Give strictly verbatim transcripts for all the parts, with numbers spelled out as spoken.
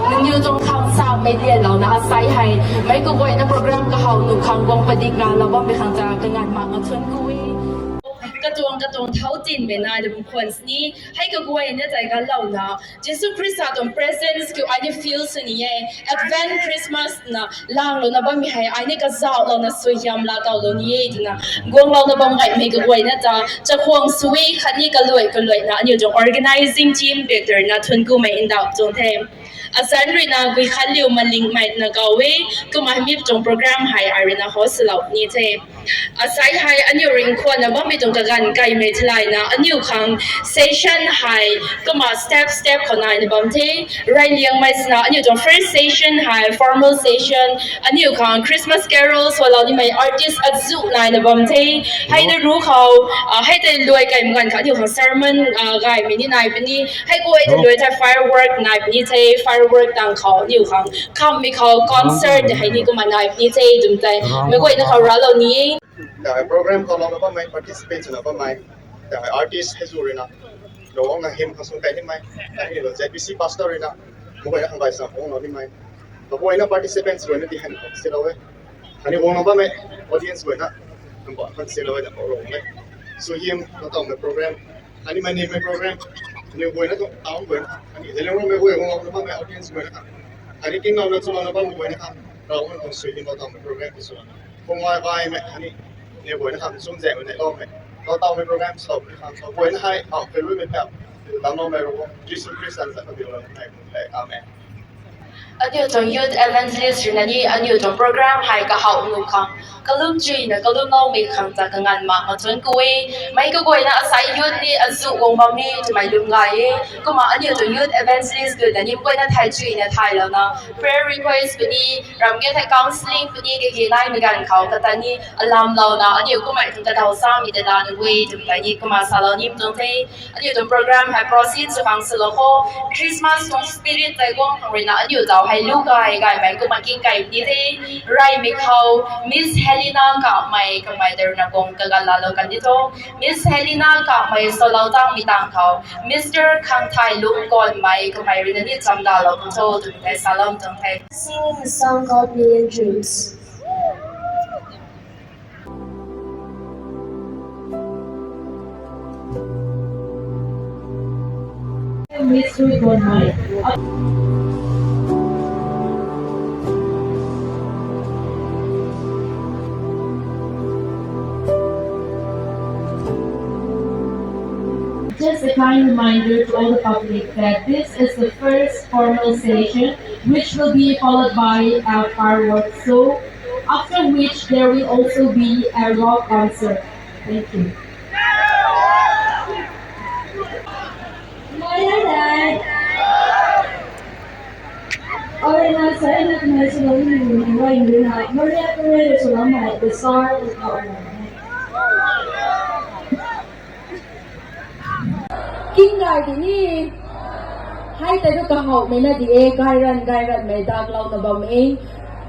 Nangniw tuang khang samei lianlouna asei hei meic kaguayna program kahaw nuh khang guang padikna lou bammei khang ta kanganv mak nga thuanc ku e. Katuang katuang thau tinmei nai lum khwan sini hei kaguayna tei ganlouna Jisu Khrista tuang presence kiu ai ni feel sw ni e. Advent Christmas na langlouna bammei hei ai ni kazauhlouna suaihiam laa tawlou ni e twna guanglouna bam gaymei kaguayna ta chakhwang sui khatni kaluai kaluaina aniu tuang organizing team pektarna thuanc kumei ndauh tuang the. Asan ruina gui khat liu malingmei twna kaw e, kumna mi tuang program hei ai ruina host lou ni the. Asei hei aniu ringh khwanna bammei tuang kaganv kaimei theilayna aniu khang session hei kumna step step khou naina bam the. Reyliangmei swna aniu tuang first session hei formal session, aniu khang Christmas carol swalou nimei artist azuh naina bam the. Hei ta ru khou, hei tei luai kaimei ganv khou aniu khang sermon gaymei ni nai puni. Hei guay ta luai thei firework nai puni the, firework tang khou aniu khang khammei khou concert hei ni kumna nai puni the twm tei meic guayna khou raclou ni e. Program khou louna bammei, participate swna bammei, artist hei zu ruina, Ravguangc na hym khang sung tei nimei, tei ni lou Z B C pastor ruina, meic guayna khang gay sa guanglou nimei, kaguayna participants ruina di hei khang silou e. Khatni guangna bammei audience guayna, nang ba khang silou e na Ravguangc e. Suaihiam laa tawmei program, khatni mei nimei program, aniu guayna tuang town guayna, khatni Zeliangrongmei guay guanglouna bammei audience guayna khang, khatni kinglouna chulouna bammei guayna khang, Ravguangc tuang suaihiam laa tawmei program ti sw khang guang gaymei khatni aniu guayna khang chunzaenghmei neihloumei, laa tawmei program sw khang kaguayna hei khou kaluaimei phau damcloumei Ravguangc Jisu Khrista zanc khou diulouna hei ku the. Amen. Aniu tuang youth evangelist ruina ni aniu tuang program hei kahaw nuh khang kalum chuina kalumloumei khang ta kanganv mak nga thuanc ku e. Meic kaguayna asei youth ni azuh guang bam ni twmei lwm gay e. Kumna aniu tuang youth evangelist guayna ni meic guayna thei chuina thaylouna prayer request puni, ramh ge thei counselling puni, kage naimei ganv khou kata ni alamlouna aniu kummei tuang kadaw samei tei laa nuh e twmei tei ni kumna salou nim tuang the. Aniu tuang program hei proceed sw khang swlou kho, Christmas tuang spirit tei guang khang ruina aniu taw hei lu gay gaymei kumna king kai ni the. Reymei khou Miss Helena Kamei kamei tei ruina guang kaganv laalou kan di tho. Miss Helena Kamei swlou tangmei tang khou Mister Khangthailung Konmei kamei ruina ni chamdalou kan tho twmei tei salou tuang the. Sing a song called Million Dreams. Just a kind reminder to all the public that this is the first formal session, which will be followed by a fireworks show, after which there will also be a rock concert. Thank you. King gay di ni. Hei tei tu kahawmei na di e, gay ran, gay ranmei daklouna bam e.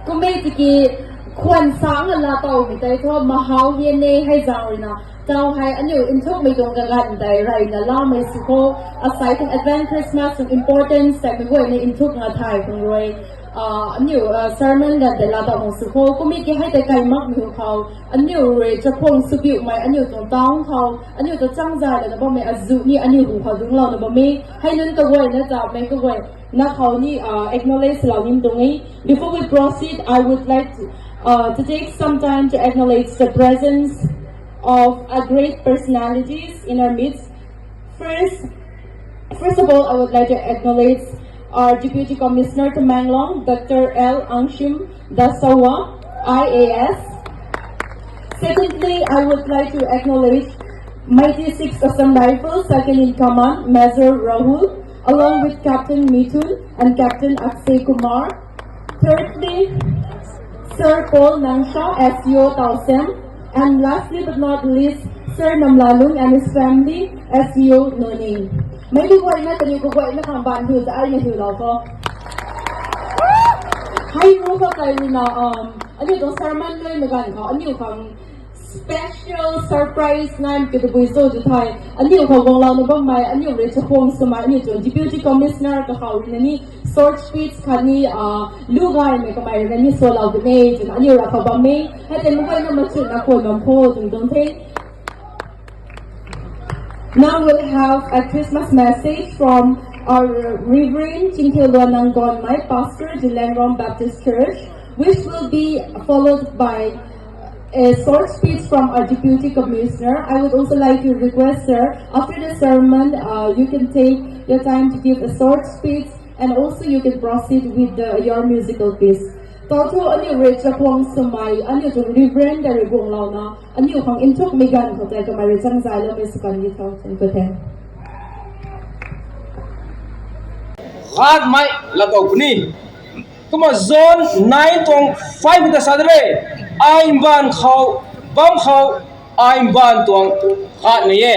Kummei tiki khwan sang a laa tawmei tei thu mahaw hian e, hei zaeng ruina taw hei aniu nthukmei tuang kaganv tei reyna laamei sw kho, asei tuang Advent Christmas tuang importance tei meic guayna nthuk nga thay khang rui, aniu sermon ganv tei laa taw khang sw kho, kummei ki hei tei kai makmei hu khou, aniu rui chakhwang swbiumei aniu tuang town khou aniu ta changzay lana bammei azuh ni aniu hu khou dungclouna bam e. Hei nunc kaguayna ta meic kaguayna khou ni acknowledge lou nim tuang e. Before we proceed, I would like to, uh, to take some time to acknowledge the presence of a great personalities in our midst. First, first of all, I would like to acknowledge our Deputy Commissioner Tamenglong, Doctor L Angshim Dasawa, I A S. Secondly, I would like to acknowledge Mighty Six Assam Rifles Second in Command, Major Rahul, along with Captain Mithun and Captain Akshay Kumar. Thirdly, Sir Paul Nangsha, S E O Tawsem, and lastly but not least, Sir Namlalung and his family, S E O Noney. Meic kaguayna kaniw kaguayna khang baan hiu ta ai na hiu lou kho. Hei ru khou kai rui na, um, aniu tuang sermon luaimei ganv khou aniu khang special surprise nai kibui cho tu thei, aniu khou guanglouna bammei aniu rui chakhwang swmei aniu tuang Deputy Commissioner kakhou rui na ni short speech khatni, uh, lu gaymei kamei rui na ni salou bam e twna aniu ra khou bam e. Hei tei mei guayna machutna khwan bam khou twmei tuang the. Now we'll have a Christmas message from our Reverend Chingthilwa Nanggonmei, Pastor, Zeliangrong Baptist Church, which will be followed by a short speech from our Deputy Commissioner. I would also like to request, sir, after the sermon, uh, you can take your time to give a short speech, and also you can proceed with the, your musical piece. Tau thu aniu rui chakhwang swmei aniu tuang Reverend ta rui guanglouna, aniu khang nthukmei ganv khou tei kamei rui changzayloumei sw kan ni tho. Thank you, thank. Gaymei laatow puni. Kumna John nine tuang five ta sa de re. Ai mbaanv khou, bam khou, ai mbaanv tuang gaymei e.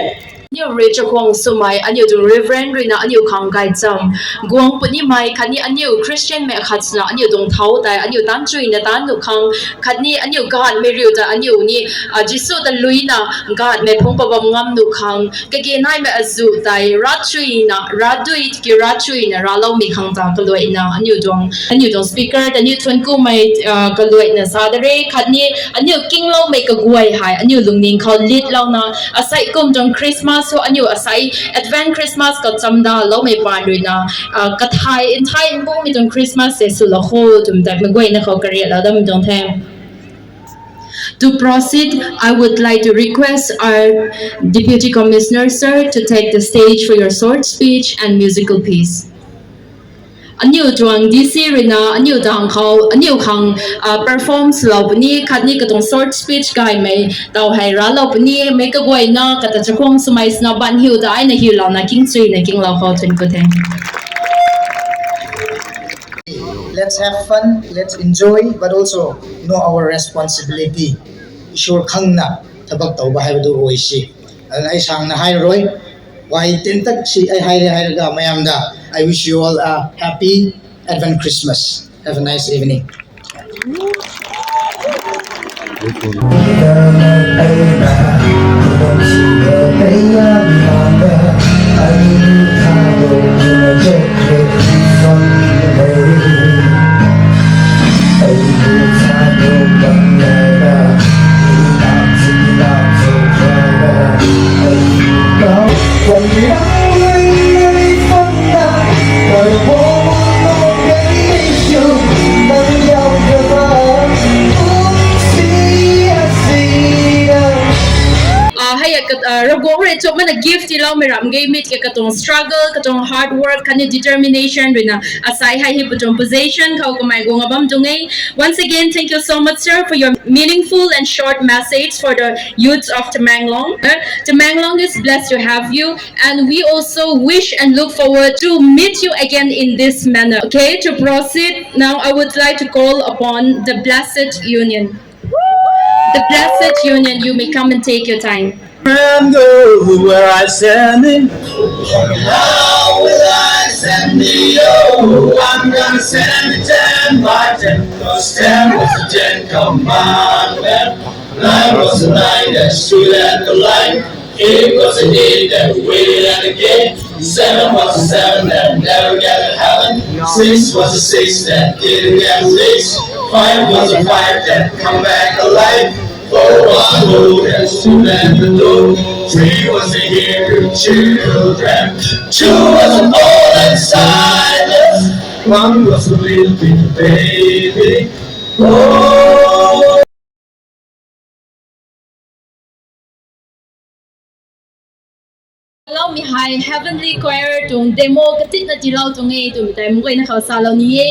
Aniu rui chakhwang swmei aniu tuang Reverend rui na aniu khang gaychamv guang punimei khatni aniu Christian mei khat swna aniu tuang thau tei aniu taanc chuina taanc nuh khang khatni aniu gaymei riu ta aniu ni, ah, Jisu ta luina gaymei phungc pat bam ngam nuh khang kage naimei azuh tei ravchuina, ravdui tiki ravchuina ravloumei khang ta kaluaina aniu tuang, aniu tuang speaker ta aniu thuanc kumei, ah, kaluaina sa de re khatni aniu kingloumei kaguay hei aniu lungning khou litlouna asei kum tuang Christmas ho aniu asei Advent Christmas khou chamdaloumei paan rui na, ah, kathai nthai mbumei tuang Christmas se swlou kho twmei tei mei guayna khou kariatlou dammei tuang the. To proceed, I would like to request our Deputy Commissioner, sir, to take the stage for your short speech and musical piece. Aniu tuang D C rui na aniu tang khou aniu khang, ah, perform swlou puni khatni katuang short speech gaymei tau hei ravlou puni, mei kaguayna kata chakhwang swmei swna baan hiu ta aina hiulouna kingchuina kinglou khou twna khou the. Let's have fun, let's enjoy, but also know our responsibility. Ishwar khangna thabak towba hei tu oi si. Aduh ai sangna hei rui, wai tin tak si ai hei hei raga mayam da. I wish you all a happy Advent Christmas. Have a nice evening. Ah, hei, ah, kat-, ah, Ravguangc rui chumna gift tiiloumei ram ge, mi tiki katuang struggle, katuang hard work khatni determination rui na asei hei hi patuang position khou kamei guang bam tuang e. Once again, thank you so much, sir, for your meaningful and short message for the youths of Tamenglong. Uh, Tamenglong is blessed to have you, and we also wish and look forward to meet you again in this manner. Okay, to proceed, now I would like to call upon the Blessed Union. The Blessed Union, you may come and take your time. And go where I send him. How will I send thee? Oh, I'm gonna send him ten by ten. 'Cause ten was the ten commandment. Nine was the nine that stood at the light. Eight was the eight that waited at the gate. Seven was the seven that never got to heaven. Six was the six that didn't get rich. Five was the five that come back alive. Four was the four that stood at the door. Three was the Hebrew children. Two was the Paul and Silas. One was the little bit baby. Oh. Loumei hei Heavenly Choir tuang demo katitna tiilou tuang e twmei tei mei guayna khou salou ni e.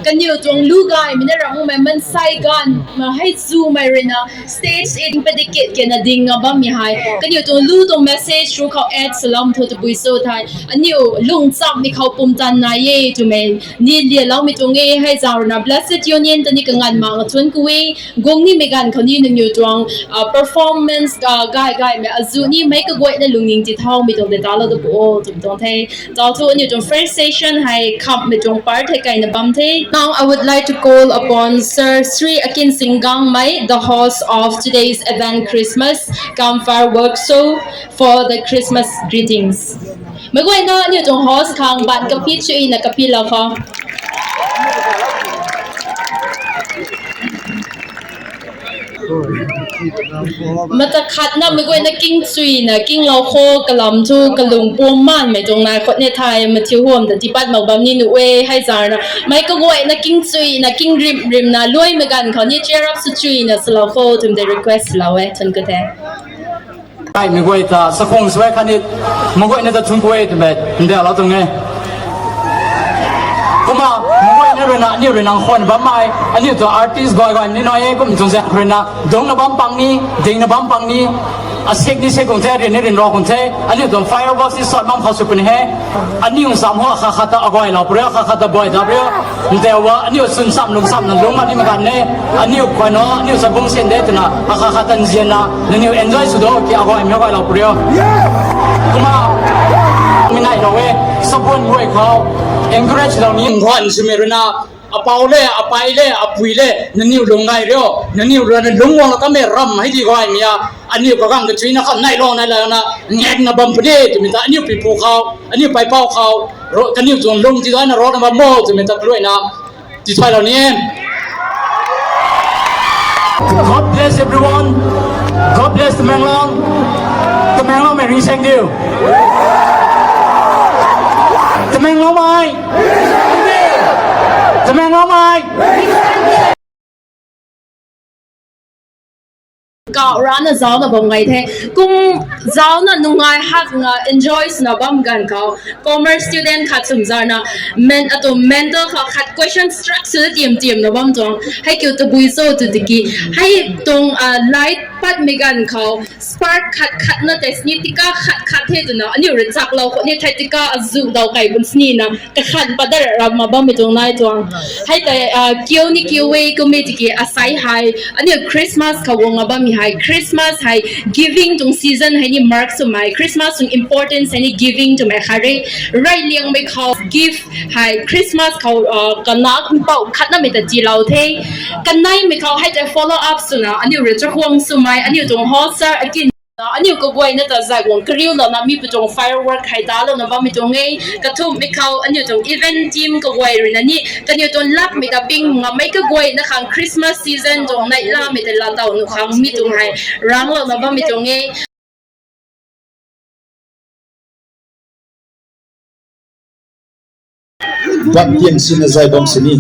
Kaniw tuang lu gaymei na ramumei mansei ganv ma hei zumei rui na stage in padikit kena ding nga bammei hei kaniw tuang lu tuang message ru khou add swlou thu tabui cho thei aniw lungchammei khou pumtan nai e twmei ni lialoumei tuang e. Hei zaeng rui na Blessed Union ta ni kanganv mak nga thuanc ku e. Guang nimei ganv khou ni nangniw tuang, ah, performance, ah, gay gaymei azuh ni meic kaguayna lungning tithaumei tuang de talou All tuang the. Tau thu aniu tuang first session hei khamhmei tuang part hei kaina bam the. Now I would like to call upon Sir Sri Akin Singh Gangmei, the host of today's event, Christmas Campfire Workshop, for the Christmas greetings. Meic guayna aniu tuang host khang ban kapit chuina kapit lou kho. Mata khatna meic guayna king chuina king lou kho, kalam thu kalung pum manmei tuang nai khot ne thei, mathiu huam ta tipat mak bam ni nu e, hei zarna. Mei kaguayna king chuina king rim rimna luaimei ganv khou ni cheer up sw chuina swlou kho twmei request lou e, thun ku the. Ai, meic guay ta sakhung sw e khatni, meic guayna ta thun ku e twmei ndauhlou tuang e. Kumna, meic guayna ruina, aniu ruina khwan bammei, aniu tuang artist guay guay ni nai e, kum tuang zaeng ruina, dungcna bam pang ni, dingna bam pang ni, asik ni sik kum the, rin ni rin ro kum the, aniu tuang fireworks ni sot bam khou sw puni he, aniu sam ho kha kha ta aguay lou puri o, kha kha ta buay da puri o, ntewa, aniu sun sam lum sam na lung ani makan ne, aniu khwan o, aniu sa bung sin de twna, kha kha ta nzianna, naniu enjoy sw do, ki aguay mei aguay lou puri o. Kumna, mi nai lou e, sabuan guay khou, encourage lou ni, khwan swmei ruina, apau le, apai le, apui le, nangniw lung ngai rio, nangniw ruina lungc guang la kamei ram hei di gaymei a, aniw kagang kachuina khou nai lou nai lana, ngakna bam puni, twmei ta aniw pipu khou, aniw paipau khou, ro, kaniw tuang lung tidaina rona bam mo, twmei ta kaluaina, tithailou ni. God bless everyone. God bless Tamenglong. Tamenglongmei ringsaeng diu. Tamenglongmei. Tamenglongmei. Kau rana zaucna bam ngai the. Kum zaucna nungai hakna enjoy swna bam ganv khou, commerce student khat swmzarna, men, atuang mental khou khat question struck sw tiam tiamna bam tuang. Hei kiu tabui cho tw tiki, hei tuang, ah, light patmei ganv khou, spark khat khatna tei sini tika khat khat the twna, aniu rui chaklou khou ni thei tika azu dau kai bun sinina, kakhan pat dat rap ma bammei tuang nai tuang. Hei tei, ah, kiu ni kiu e kummei tiki asei hei, aniu Christmas khou guang a bammei hei, Christmas hei giving tuang season hei ni mark swmei, Christmas tuang importance hei ni giving twmei khat re, reyliangmei khou gift hei Christmas khou, ah, kanak mpouh khatnamei ta tiilou the, kaneimei khou hei tei follow up swna, aniu rui chakhwang swmei, aniu tuang host sir akin aniu kaguayna ta zay guang kariulouna mi pu tuang firework hei talouna bammei tuang e, kathumhmei khou aniu tuang event team kaguay ruina ni, kaniw tuang lakmei ta ping ngammei kaguayna khang Christmas season tuang neihlamei ta latow nu khang mi tuang hei ranglouna bammei tuang e. Bam tiam sina zay bam sini.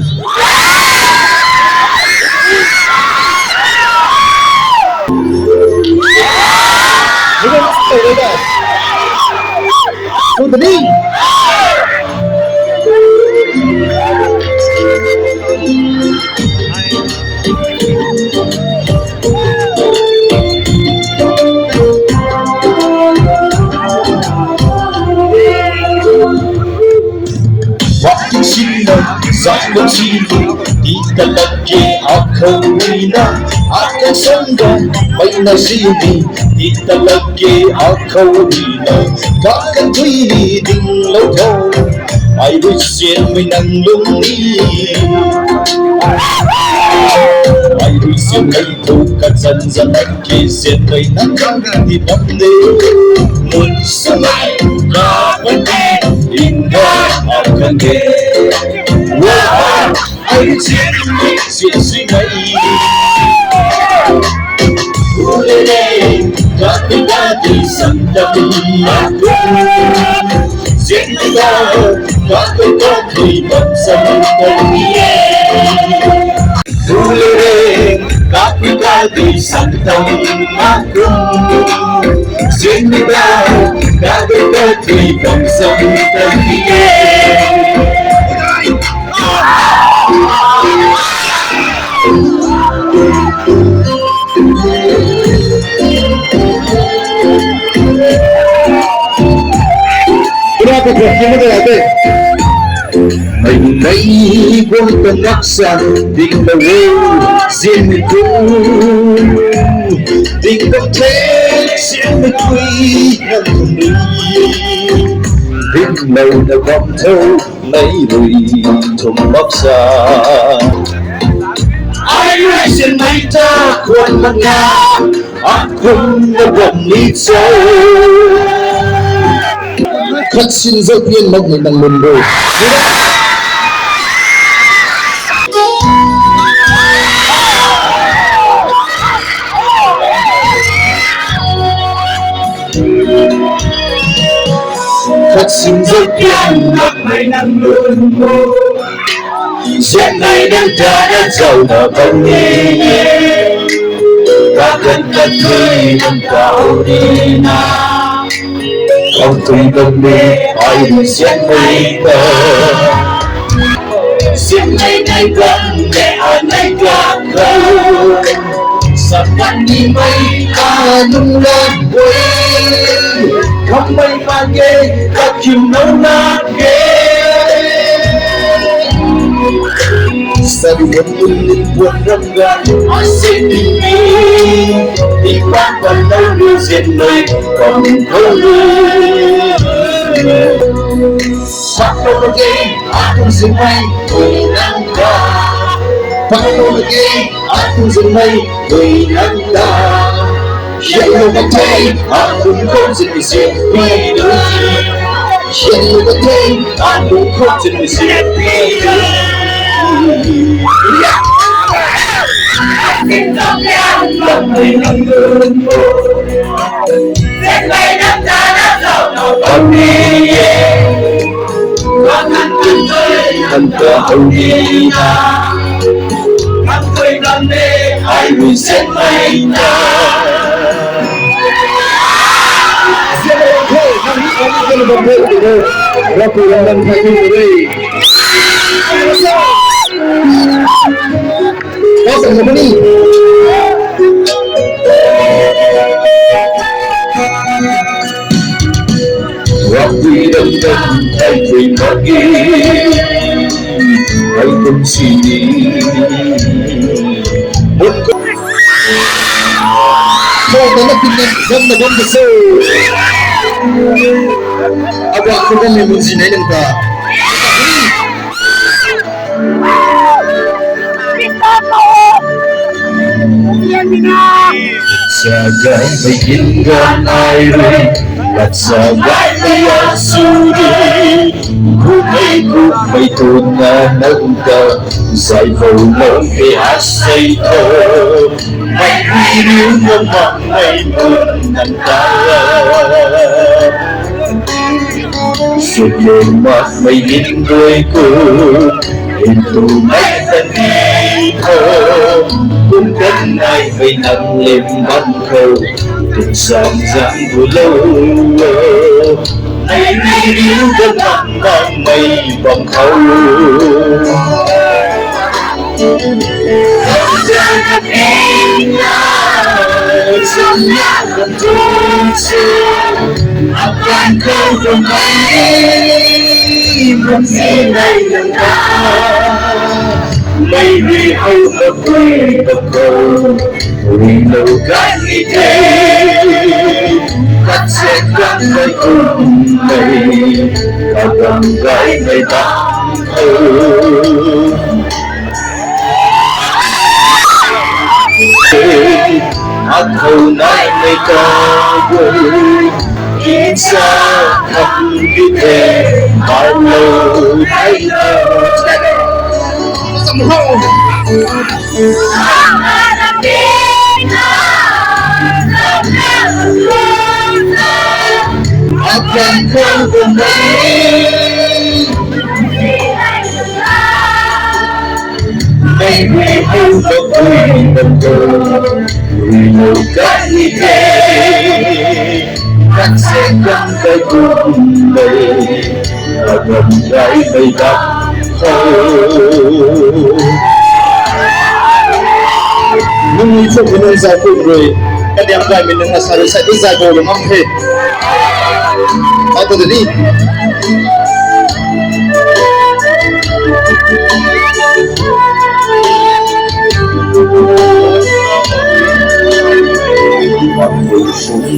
Waktu sinna, zat lou sini, di ta lak ge akhou ruina, akhou sangga, mei na sini, di ta lak ge akhou ruina, kakan tui ni dinglou tho, ai rui sianmei nang lung ni. Ai rui sianmei thu kachan zan lak ge sianmei nang lung ni bam de. Mun swmei kapan de, inga akan de. Wa, ai rui sianmei sian swmei. Ulele, kapita di santam na. Zingda, kapita di bam santam ye. Ulele, kapita di santam na. Zingda, kapita di bam santam ye. Pura ko kok ni mo de ate. Mei mei guang ta nak sa, ding ta wo, zianmei tu. Ding ta the, zianmei tui, nang kum ni. Ding lou na bam tho, mei rui thum bam sa. Ai rui sin mei ta, kuan mak na, a kum na bam ni cho. Khat sin zat pian mak ni nang mun rui. Khat sin zat pian mak ni nang mun rui. Zianmei nang ta na zau na bam ni. Kakan kathui nang ta hou ni na. Khou tui bam ni, ai rui zianmei ta. Zianmei nai bam ni, a nai bam khou. Sa bam ni mei, a nung la bui. Khammei mak ge, kakim nau na ge. Sa di bam ni, buan ram ga. Asi di mi. Di bam bam nau lu zianmei, bam khou lu. Pak lou mak ge, akum zianmei, dui nang ta. Pak lou mak ge, akum zianmei, dui nang ta. Hian lou mak ge, akum khou zianmei zian pi dui. Hian lou mak ge, akum khou zianmei zian pi dui. Kan ta hou ni na. Kan tui bam ni, ai rui zianmei ta. Zianmei the, nang ni kan ni kan bam the, kan ni. Rapu lam lam thai ni re. Awesome, company. Rapu lam lam thai ni mak ge. Ai kum si ni. Mut ko. Khou ta na pin na, zam na bam ta so. Aba khou bam ni mun si nai nang ta. Sa gaymei ginga nai rui, lat sa gaymei a su di. Kumei kumei tuna nang ta, zay bou nang ke a sei tho. Mei rui riu na makmei mun nang ta. Sui ke makmei in rui ku, in tu mei ta ni tho. Kum kan nai mei nang lim bam khou, kum sam zang bu lou. Mei rui riu na makmei bam khou. Mei rui hou ta pui ta khou, rui lou gay ni the. Kat se kan mei kum mei, kat kan gay mei bam khou. Akhou nai mei ta gui, kinsa kham di the, hello, hello. Akan khou kumei. Mei rui hou ta pui ta khou, rui lou gay ni the. Kat se kan gay kum mei, kat kan gay mei bam khou. Nunc ni chuk mei nunc zay kum rui, kadiang gaymei nunc asa rui sa di zay bou lou ngam the. Ai ta di.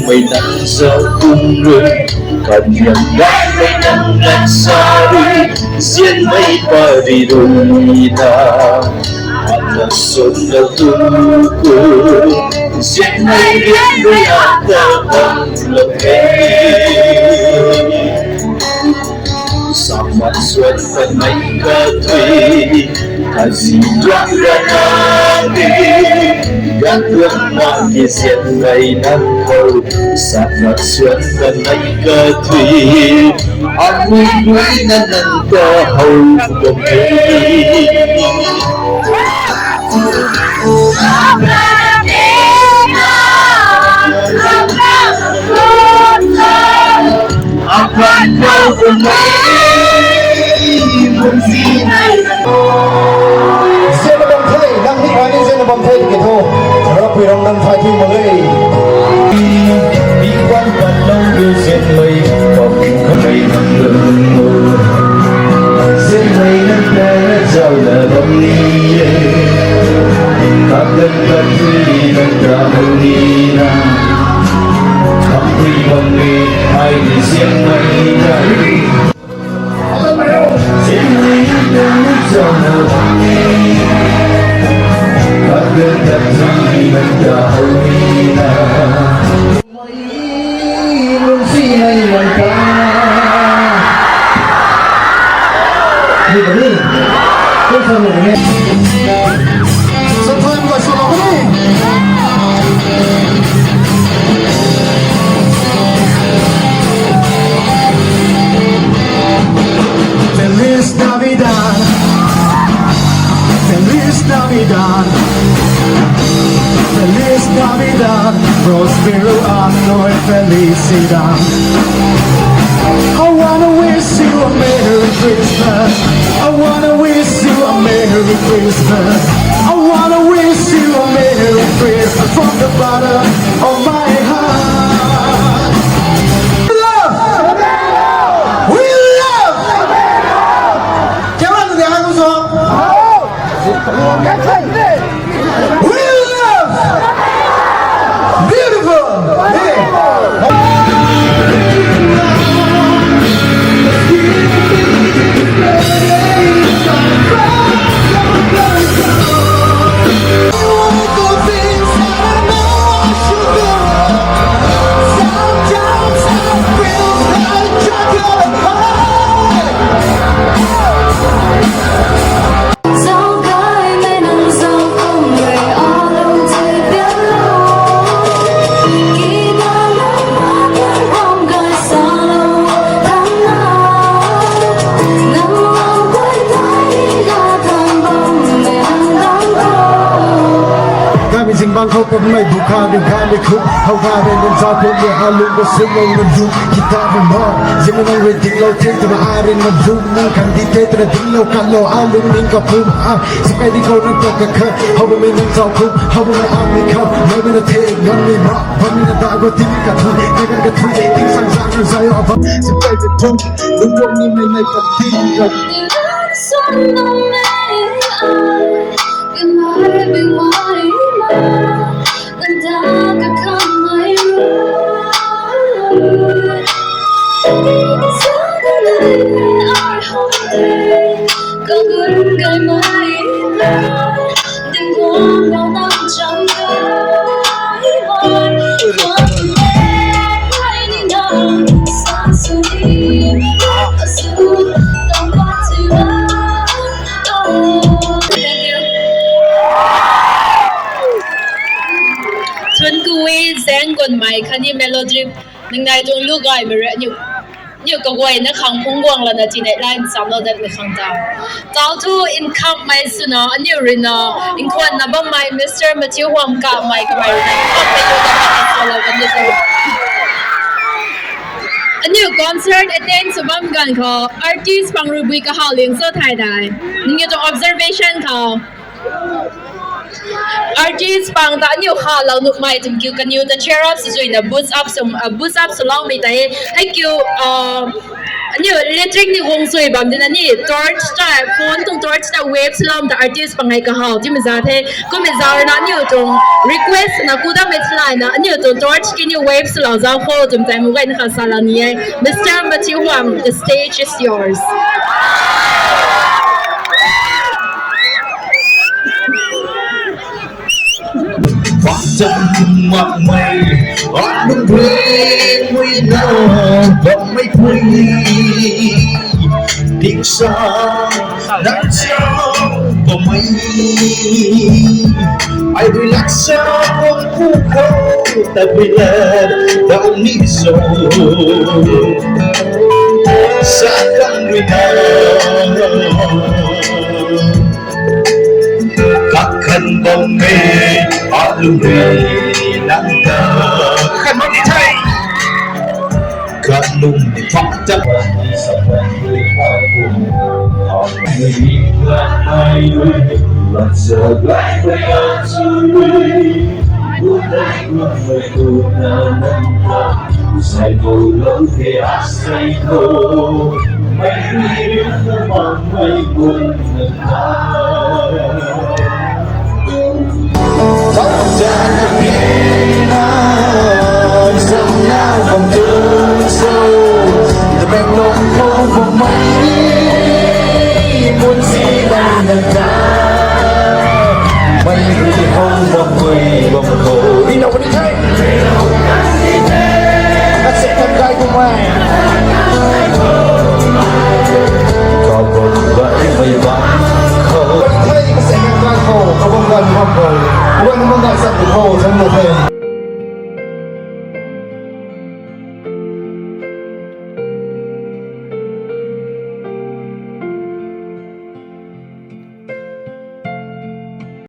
Mei nang zau kum rui, kaniam ram mei nang nang sa rui, zianmei pari rui na, ana sun na tu ku, zianmei rian rui ata bam lo e. Saman suan panmei kathui, kazi tuang rana di, gatluang ma ki zianmei nang khou. Saman suan panmei kathui, anui nui na nang ta how bam e. Zianna bam the, nang ni ai ni zianna bam the tiki thu, Ravpuiram nang thay thui mak e. Mi guan pat lou lu zianmei, pop khamei nang lung mu. Zianmei nang ta zau na bam ni e. Kap dan pat thui nang ta hou ni na. Kap thui bam ni, ai ni zianmei ta. Feliz Navidad. Feliz Navidad. Feliz Navidad. Próspero año y felicidad. I wanna wish you a Merry Christmas. I wanna wish you a Merry Christmas. I wanna wish you a Merry Christmas from the bottom of my heart. Love! We love! We love! Beautiful! Kami zingbangc khou pumei bukha di kha di khuk, how kha rui nang zauc khuk di alung khou sumei nang du kita bum ho. Zimei nang rui dinglou the twna ai rui nang du nang kan di the twna dinglou kanlou alung ning kapum a. Sakai di khou nang tok kakha, how bammei nang zauc khuk, how bammei amei khou, mei mei na the nganmei ma, bammei na da go tim kathu, kai kan kathu, ting sang sang nang zai o abam, sakai di thum, lung rong ni mei mei pati ka. Thuanc ku e, zaeng gunmei khatni melody, ningnai tuang lu gaymei rui aniu, aniu kaguayna khang phungc guang lana tinei line chamlou dat ni khang ta. Tau thu nkhamhmei swna aniu ruina, nkhwanna bammei Mister Matthew Huam Kamei kamei ruina nkhamhmei lu dat ni khang salou kan ni tho. Aniu concert attend sw bam ganv khou, artist pang rui bui kahaw ling cho thay dai. Nangniw tuang observation khou. Artist pang ta aniu khalou nuhmei twmei kiu kaniw ta cheer up sw zuina boost up sw, uh, boost up swloumei tei. Hei kiu, uh, Aniu electric ni guang sui bam dina ni torch ta, phone tuang torch ta wave swlou ta artist pangai kahaw timei za the. Kummei za rui na aniu tuang request na kudamei swlai na aniu tuang torch ki ni wave swlou zau kho twmei tei mu gay na kha salou ni e. Mister Mathiu Huang, the stage is yours. Bangtan makmei, alum rui mui na bammei pui. Diksa, nang sa bammei. Ai rui laksa bam ku khou, tabui la, dau ni so. Sa kan rui na. Kakhan bam e, alum rui nang ta. Kakhan bam ni thei. Kalum ni pak ta.